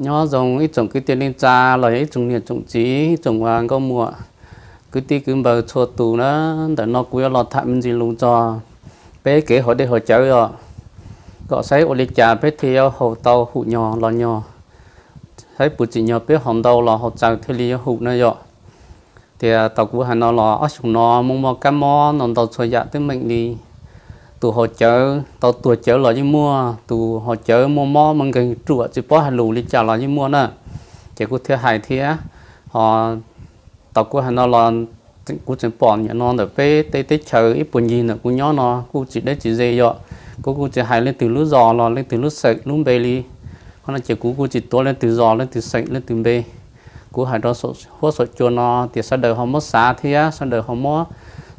Nyob zoo ib tsoom kwv tij neej tsa los yog ib tsoom niam tsoom txiv, ib tsoom nkauj muam, kwv tij kwv npawg txhua tus na. Ntawm no kuv yuav los tham me ntsis lus txog peb kev haus dej haus cawv yom, kom saib ua li cas peb thiaj yuav haus tau hum nyog los nyog, saib puas tsim nyog peb haus ntau los haus txaus thiaj li yuav hum na yom. Tias tau kuv hais no los ob xyoos no muaj muaj kab mob no ntau txhua yam twb meem li. Tus haus cawv tau tuag cawv los yeej muaj, tus haus cawv muaj mob muaj nkeeg ruam tsis paub hais lus li cas los yeej muaj na. Ces kuv thiaj hais thiab, ho tau kuv hais no los kuv tseem pom niam no ntawm peb tej teb chaws ib puag ncig ntawm kuv nyob no kuj tsis deb tsis ze yom. Kuv kuj tsis hais leej twg lub zos los leej twg lub xeem lub npe li. Qhov no ces kuv kuj tsis tuav leej twg zos leej twg xeem leej twg npe. Kuv hais rau huab saum cua no tias sawv daws ho muab xav thiab sawv daws ho muab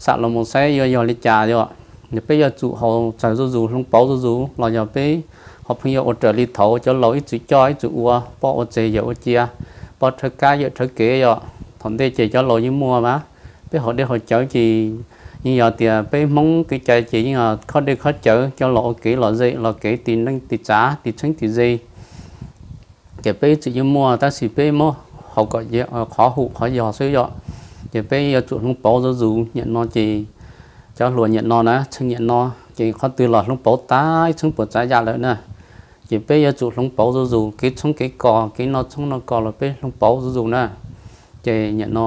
xam los mus saib yuav yog li cas yom. Peb yuav tsum haus txaus zuj zus, hloov pauv zuj zus los yog peb ho pheej yuav ua raws li thaud cov laus ib txwm coj ib txwm ua, poj ua tseg yawm ua cia, poj rhawv kab yawm rhawv kev yom. Thaum ntej ces cov laus yeej muaj mas, peb haus dej haus cawv ces yeej yog tias peb Hmoob kev cai ces yeej yog khob dej khob cawv, cov laus ua kev lom zem los kev tis neej tis tsav tis txheeb tis ze. Ces peb ib txwm yeej muaj tab sis peb muab haus kom qhov hum qhov yog xwb yom. Ces peb yuav tsum hloov pauv zuj zus. Niam no ces cov hluas niam no na, txheej niam no, ces qhov twg los hloov pauv tag ib txheeb puas tsav yam lawm na. Ces peb yuav tsum hloov pauv zuj zus kev tshoob kev kos, kev noj tshoob noj kos los peb hloov pauv zuj zus na. Ces niam no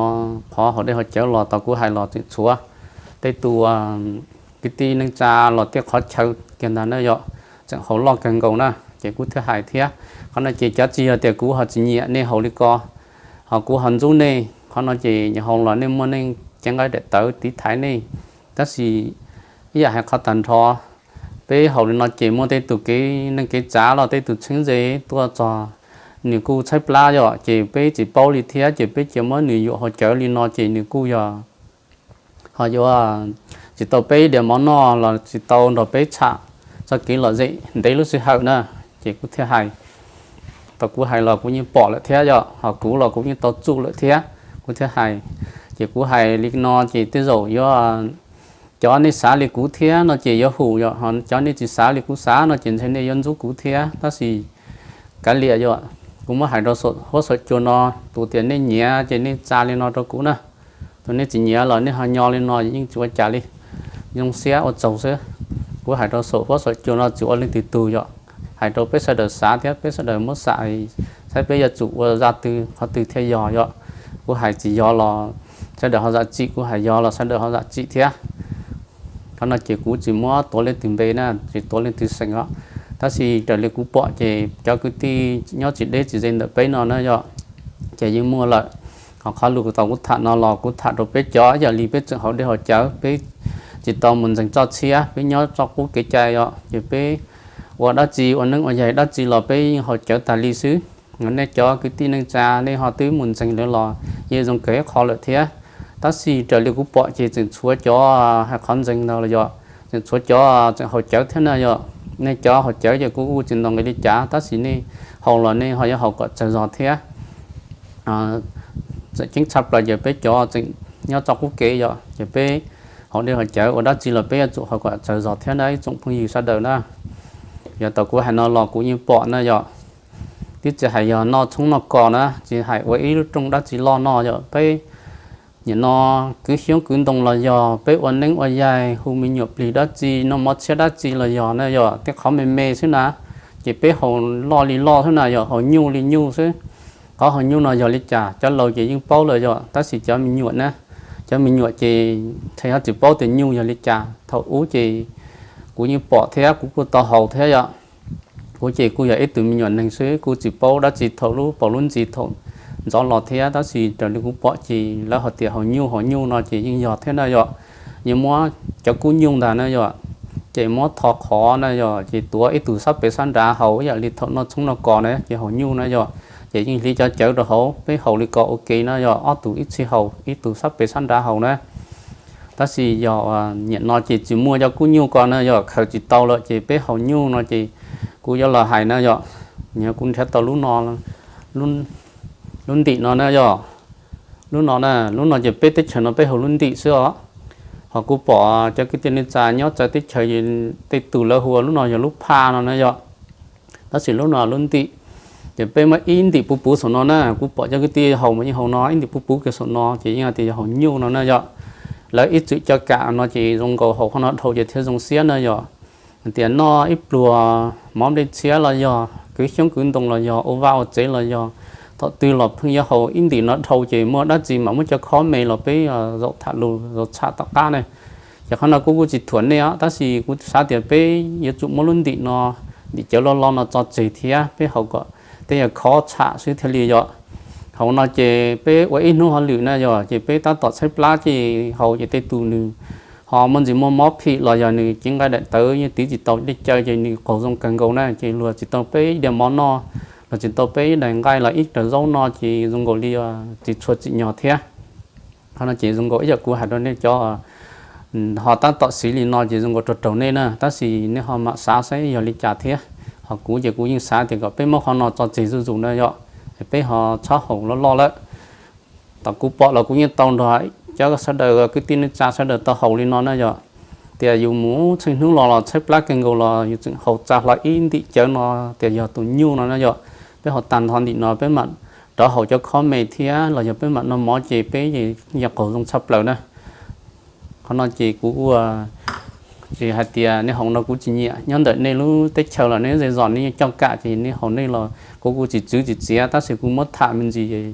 qhov haus dej haus cawv los tau kuv hais los tseem tshuav tej tus kwv tij neej tsa los tej qhov chaw kiag ntag na yom, tseem haus loj kawg nkaus na. Ces kuv thiaj hais thiab, qhov no ces cov tsis yog tias kuv ho tsis nyiam nej haus li ko, ho kuv ho ntxub nej, qhov no ces nyiam haus los nej muaj nej cev nqaij daim tawv tiv thaiv nej. Tab sis ib yam hais qhov tag nrho, peb haus li no ces muaj tej tus kev neej kev tsav los tej tus txheeb ze tuaj txog, nws kuj tshaib plab yom, ces peb tsis paub li thiab ces peb cia muab nws yuam haus cawv li no ces nws kuj yog ho yuav tsis tau peb diav mov noj los tsis tau nrog peb tsham txoj kev lom zem ntev lub sij hawm na. Ces kuv thiaj hais, tau kuv hais los kuv yeej pom lawm thiab yom, ho kuv los kuv yeej tau txuj lawm thiab, kuv thiaj hais. Ces kuv hais li no ces tej zaum yuav, cov nej xav li kuv thiab no ces yuav hum yom, ho cov nej tsis xav li kuv xav no ces ntshe nej yuav ntxub kuv thiab. Tab sis kav liam yom, kuv muab hais rau huab saum cua no, tus tias nej nyiam ces nej tsa li no rau kuv na, tus nej tsis nyiam los nej ho nyo li no yeej tsis ua cas li, zoo siab ua tsaug xwb. Kuv hais rau saum huab saum cua no tsis ua leej twg tug yom, hais rau peb sawv daws xav thiab peb sawv daws muab xam saib peb yuav tsum ua zaj twg qhov twg thiaj yog yom. Kuv hais tsis yog los sawv daws ho zam txim, kuv hais yog los sawv daws ho zam txim thiab. Qhov no ces kuv tsis muab tuav leej twg npe na, tsis tuav leej twg xeem os. Tab sis raws li kuv pom ces cov kwv tij nyob tsis deb tsis ze ntawm peb no na yom, ces yeej muaj lawm. Ho qhov lus tau kuv tham no los kuv tham rau peb cov yam li peb tseem haus dej haus cawv, peb tsis tau mus ntseeg txoj txhiab, peb nyob txoj qub kev cai os, ces peb ua dab tsi ua neeb ua yaig dab tsi los peb yeej haus cawv tas li xwb. Nej cov kwv tij neej tsa nej ho twb mus ntseeg lawm los yeej zoo kawg ib qho lawm thiab. Tab sis raws li kuv pom ces tseem tshuav cov hais qhov ntseeg ntawd los yog tseem tshuav cov tseem haus cawv thiab na yom. Nej cov haus cawv ces kuv kuj tsis ntaus nqi li cas, tab sis nej haus los nej ho yuav haus kom tsawg zog thiab. Tseem ceeb tshaj plaws ces peb cov tseem nyob txoj qub kev yom, ces peb haus dej haus cawv ua dab tsi los peb yuav tsum haus kom tsawg zog thiab na ib tsoom phooj ywg sawv daws na. Yog tau kuv hais no los kuv yeej pom na yom, twb tsis hais yog noj tshoob noj kos na, tsis hais ua ib lub rooj dab tsi loj no yom, peb nim no kwv xyoob kwv ntoo los yog peb ua neeb ua yaig hu me nyuam plig dab tsi noj mov tshiab dab tsi los yog na yom, tej qhov me me xwb na, ces peb haus loj li loj xwb na yom, haus nyuj li nyuj xwb. Qhov haus nyuj no yog li cas cov laus ces yeej paub lawm yom, tab sis cov me nyuam na, cov me nyuam ces ntshe ho tsis paub tias nyuj yog li cas. Thaum ub ces kuv yeej pom thiab kuv kuj tau haus thiab yom. Kuv ces kuj yog ib tug me nyuam neeg xwb, kuj tsis paub dab tsi thaum lub paus lub ntsis thaum ntxov los thiab, tab sis raws li kuv pom ces lawv hais tias haus nyuj haus nyuj no ces yeej yog thiab na yom. Yeej muab cov kub nyuj ntag na yom, ces muab tho qhov na yom, ces tuav ib tug sab pem sab nrad haus ib yam li thaum noj tshoob noj kos na ces haus nyuj na yom. Ces yeej hliv cov cawv rau hauv, peb haus li ko ua ke na yom, ob tug ib txhij haus, ib tug sab pem sab nrad haus na. Tab sis yog nim no ces tsis muaj cov kub nyuj ko na yom, khaws tsis tau lawm ces peb haus nyuj no ces kuv yuav los hais na yom. Nyiam kuv nrhiav tau lub no, lub ntim no na yom. Lub no na, lub no ces peb teb chaws no peb hu lub ntim xwb os. Ho kuv pom cov kwv tij neej tsa nyob txawv teb chaws tej tus lawv hu ua lub no yog lub phaj no na yom. Tab sis lub no lub ntim, Ces peb muab ib ntim puv puv saum no na, kuv pom cov kwv tij haus mas yeej haus no ib ntim puv puv kiag saum no ces yeej hais tias yog haus nyuj no na yom. Lawv ib txwm coj kam no ces zoo nkaus haus qhov no dhau ces thiaj zoo siab na yom. Hais tias noj ib pluag mov nplej txhiab los yog kwv xyoob kwv ntoo los yog ua vaj ua tsev los yog thaum twg los pheej yuav haus ib ntim no dhau ces muaj dab tsi mam muab cov khob me los peb zaum tham lus zaum tsham tom qab ne. Ces qhov no kuv kuj tsis thuam nej os, tab sis kuv xav tias peb yuav tsum muab lub ntim no, ntim cawv loj loj no tso tseg thiab peb haus kom tej yam khob tsham xwb thiaj li yom. Haus no ces peb ua ib hnub hauj lwm na yom, ces peb tab tom tshaib plab ces haus ces tej tus nws ho muaj ntsis muaj mob phim los yog nws cev nqaij daim tawv yeej tiv tsis tau dej cawv ces nws qaug zoo kawg nkaus na, ces luag tsis tau peb ib diav mov noj, luag tsis tau peb ib daim nqaij los ib raws zaub no ces zoo nkaus li tsis tshua tsim nyog thiab. Qhov no ces zoo nkaus ib yam kuv hais rau nej cov ho tab tom siv li no ces zoo nkaus raug raug nej na, tab sis nej ho mam xav saib yog li cas thiab. Ho kuv ces kuv yeej xav tias kom peb muab qhov no tso tseg zuj zus na yom, peb ho txhob haus loj loj lawm. Tom kuv pom los kuv yeej tau nrog cov sawv daws kwv tij neej tsa sawv daws tau haus li no na yom. Tias yus mus tsheej hnub los los tshaib plab kawg nkaus los yus tseem haus tsa hlo ib ntim cawv no tias yog tus nyuj no na yom. Peb haus tag nrho ntim no peb mam rov haus cov khob me thiab los yog peb mam noj mov ces peb yeej qaug zoo tshaj plaws na. Qhov no ces kuv ua tsis hais tias nej haus no kuv tsis nyiam, nyob ntawm nej lub teb chaws los nej zej zos nej yeej coj kam ces nej haus nej los kuv kuj tsis txwv tsis txiav, tab sis kuv muab tham me ntsis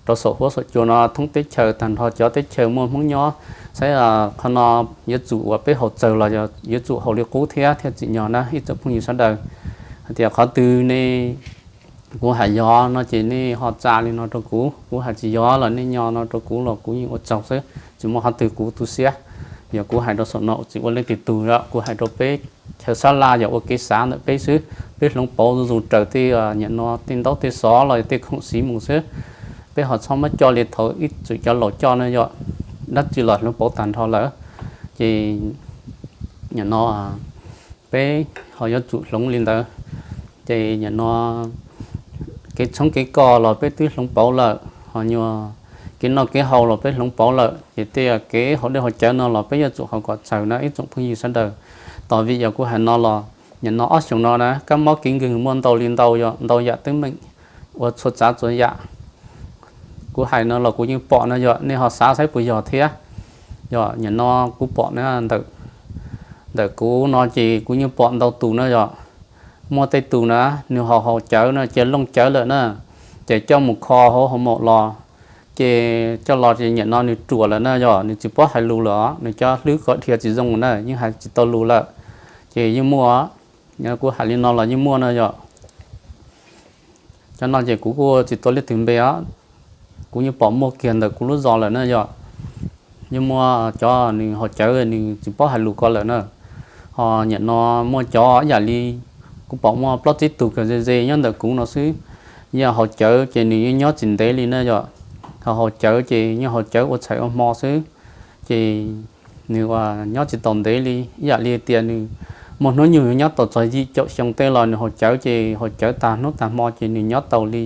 rau saum huab saum cua no thoob teb chaws tag nrho cov teb chaws muaj Hmoob nyob, saib qhov no yuav tsum uas peb haus txawg los yuav tsum haus li qub thiab thiaj tsim nyog na ib tsoom phooj ywg sawv daws. Hais tias qhov twg nej, kuv hais yog no ces nej ho tsa li no rau kuv, kuv hais tsis yog los nej nyo no rau kuv los kuv yeej ua tsaug xwb, tsis muaj qhov twg kuv tu siab. Yog kuv hais rau saum no tsis ua leej twg tug, kuv hais rau peb chaw sab laj yog ua kev xav ntawm peb xwb. Peb hloov pauv zuj zus raws tej niam no tej ntaub tej xov los tej khoom siv mus xwb. Peb ho txhob muab coj li thaum ib txwm cov laus coj na yom, dab tsi los hloov pauv tag nrho lawm. Ces nim no peb ho yuav tsum hloov li ntawd. Ces nim no kev tshoob kev kos los peb twb hloov pauv lawm, ho nyuag kev noj kev haus los peb hloov pauv lawm, ces tej kev haus dej haus cawv no los peb yuav tsum haus kom txawg na ib tsoom phooj ywg sawv daws. Tos vim yog kuv hais no los nim no ob xyoos no na kab mob kev nkeeg muaj ntau li ntau, yog ntau yam teeb meem ua txhua tsav txhua yam. Kuv hais no los kuv yeej pom no yog nej ho xav saib puas yog thiab. Yog nim no kuv pom na, ntawm kuv no ces kuv yeej pom ntau tus na yog, muaj tej tus na nws haus haus cawv no ces looj cawv lawm na, ces coj mus kho hauv hauv maum los, ces coj los ces nim no nws ruam lawm na yog, nws tsis paub hais lus lawm, nws cov hlwb kom dhia tsis zoo na yeej hais tsis tau lus lawm. Ces yeej muaj, kuv hais li no los yeej muaj no yog. Cov no ces kuv kuj tsis tau leej twg npe os, kuv yeej pom muaj kiag ntawm kuv lub zos lawm na yog. Yeej muaj cov nws haus cawv nws tsis paub hais lus ko lawm na. Ho nim no muaj cov ib yam li kuv pom muaj plaub tsib tug kawg ze ze nyob ntawm kuv no xwb. Yog haus cawv ces nws yeej nyob tsis ntev li na yog. Ho haus cawv ces yeej haus cawv ua tshais ua hmo xwb, ces nws ua nyob tsis tau ntev li. Ib yam li tias nws muaj hnub nyoog nyob tau txog yim caum xyoo tej los nws haus cawv ces haus cawv tag hnub tag hmo ces nws nyob tau li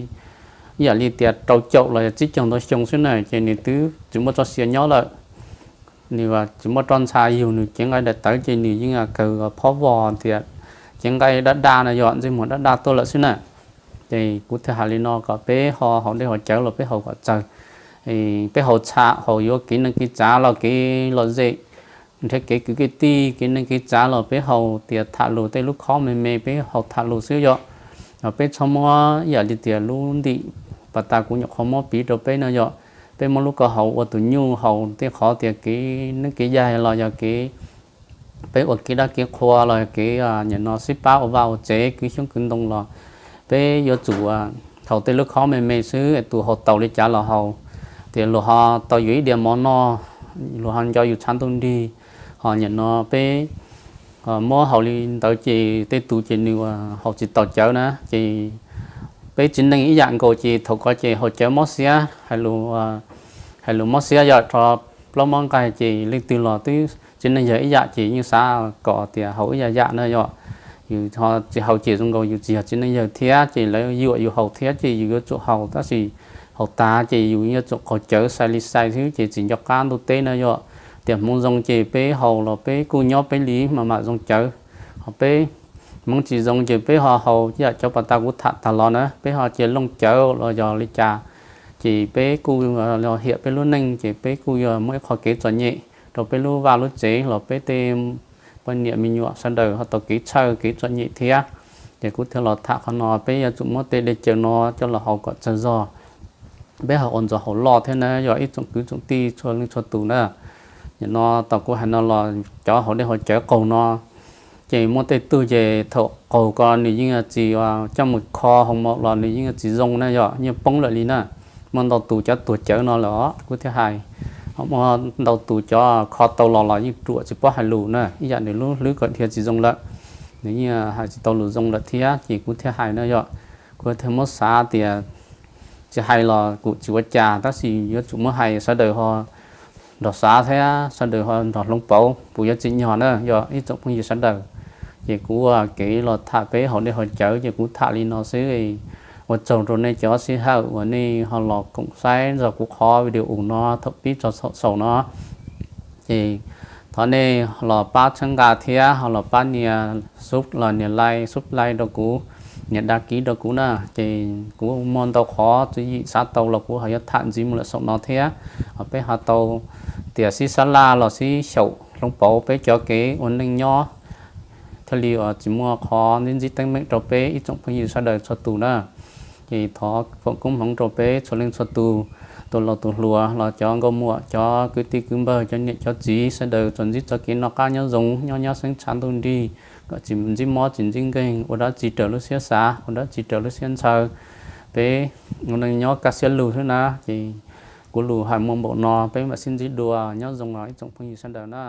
ib yam li tias rau caum los yog tsib caug ntau xyoo xwb na ces nws twb tsis muaj txoj sia nyob lawm. Nws tsis muaj roj ntxhab yug, nws cev nqaij daim tawv ces nws yeej kawg phob vog tias cev nqaij daj daj no yog ntsej muag daj daj tuaj lawm xwb na. Ces kuv thiaj hais li no kom peb ho haus dej haus cawv los peb haus kom txawg. Peb haus tsham haus yuav kev neej kev tsav los kev lom zem, nrhiav kev kwv kev tij kev neej kev tsav los peb haus tias tham lus tej lub khob me me peb haus tham lus xwb yom. Peb txhob muab ib yam li tias lub ntim pas tas kuv nyuam qhuav muab piv rau peb no yom, peb muab lub ko haus ua tus nyuj haus tej qhov tias kev neej kev yaig los yog kev peb ua kev dab kev qhua los kev nim no sib pab ua vaj ua tsev kwv xyoob kwv ntoo los peb yuav tsum haus tej lub khob me me xwb, tus haus tau li cas los haus, tias luag ho tau yuav ib diav mov noj, luag ho nco yus tshav ntuj nrig. Ho nim no peb muab haus li ntawd ces tej tus ces nws haus tsis tau cawv na ces peb txiv neej ib yam nkaus ces thaum ko ces haus cawv mob siab, hais lus mob siab yog rho plaub mob nqaij ces leej twg los twb txiv neej yawg ib yam ces yeej xav kom tias haus ib yam yam na yom. Yus ho tsis haus ces zoo nkaus yus tsis yog txiv neej yawg thiab ces lawv yuam yus haus thiab ces yus yuav tsum haus, tab sis haus tas ces yus yuav tsum qaug cawv sai li sai xwb ces tsis nco qab ntuj teb na yom. Tias hmoov zoo ces peb haus los peb kuj nyob peb li mas mam zoo cawv. Ho peb Hmoov tsis zoo ces peb ho haus yam cov pas tas kuv tham tag los na, peb ho cia looj cawv los yog li cas, ces peb kuj los hiam peb lub neej ces peb kuj yog muaj ib qho kev txom nyem rau peb lub vaj lub tsev los peb tej poj niam me nyuam sawv daws ho tau kev txhawj kev txom nyem thiab. Ces kuv thiaj los tham qhov no, peb yuav tsum muab tej dej cawv no coj los haus kom tsawg zog. Peb haus ua ntxuav haus loj thiab na yog ib tsoom kwv tsoom tij txhua leej txhua tus na. Nim no tau kuv hais no los cov haus dej haus cawv qaug no ces muaj tej tug ces thaum qaug ko nws yeej tsis coj mus kho hoo maum los nws yeej tsis zoo na, yog yeej poob lawm li na. Muaj ntau tus cov tuag cawv no lawm os, kuv thiaj hais. Muaj ntau tus cov kho tau los los yeej ruam tsis paub hais lus na, ib yam nws lub hlwb kom dhia tsis zoo lawm, nws yeej hais tsis tau lus zoo lawm thiab ces kuv thiaj hais na yog. Kuv thiaj muab xav tias tsis hais los kuj tsis ua cas, tab sis yuav tsum muab hais sawv daws ho nrog xav thiab sawv daws ho nrog hloov pauv puas yuav tsim nyog na yog ib tsoom phooj ywg sawv daws. Ces kuv ua kev los tham peb haus dej haus cawv ces kuv tham li no xwb. Ua tsaug rau nej cov sij hawm uas nej ho los koom saib txog kuv qhov video no thaum pib txog thaum xaus no. Ces thov nej los pab txhawb nqa thiab ho los pab nias sub los nias like, subscribe rau kuv, nias đăng ký rau kuv na. Ces kuv muaj ntau qhov tswv yim xav tau los kuv ho yuav tham ntxiv mus lawm saum no thiab. Ho peb ho tau tias sib sab laj los sib xyaum hloov pauv peb cov kev ua neej nyob thiaj li uas tsis muaj qhov ntsib ntsib teeb meem rau peb ib tsoom phooj ywg sawv daws txhua tus na. Ces thov foom koob hmoov rau peb txhua leej txhua tus, tus laus tus hluas los cov nkauj muam, cov kwv tij kwv npawg, cov niam cov txiv sawv daws tsuas ntsib txoj kev noj qab nyob zoo, nyob nyob xeeb tshav ntuj nrig, kom tsis ntsib mob tsis ntsib nkeeg, ua dab tsi raws lub siab xav, ua dab tsi raws lub siab ntshaw. Peb ua neej nyob kaj siab lug xwb na. Ces kuv lus hais muaj npaum no, peb mam sib ntsib dua, nyob zoo os ib tsoom phooj ywg sawv daws na.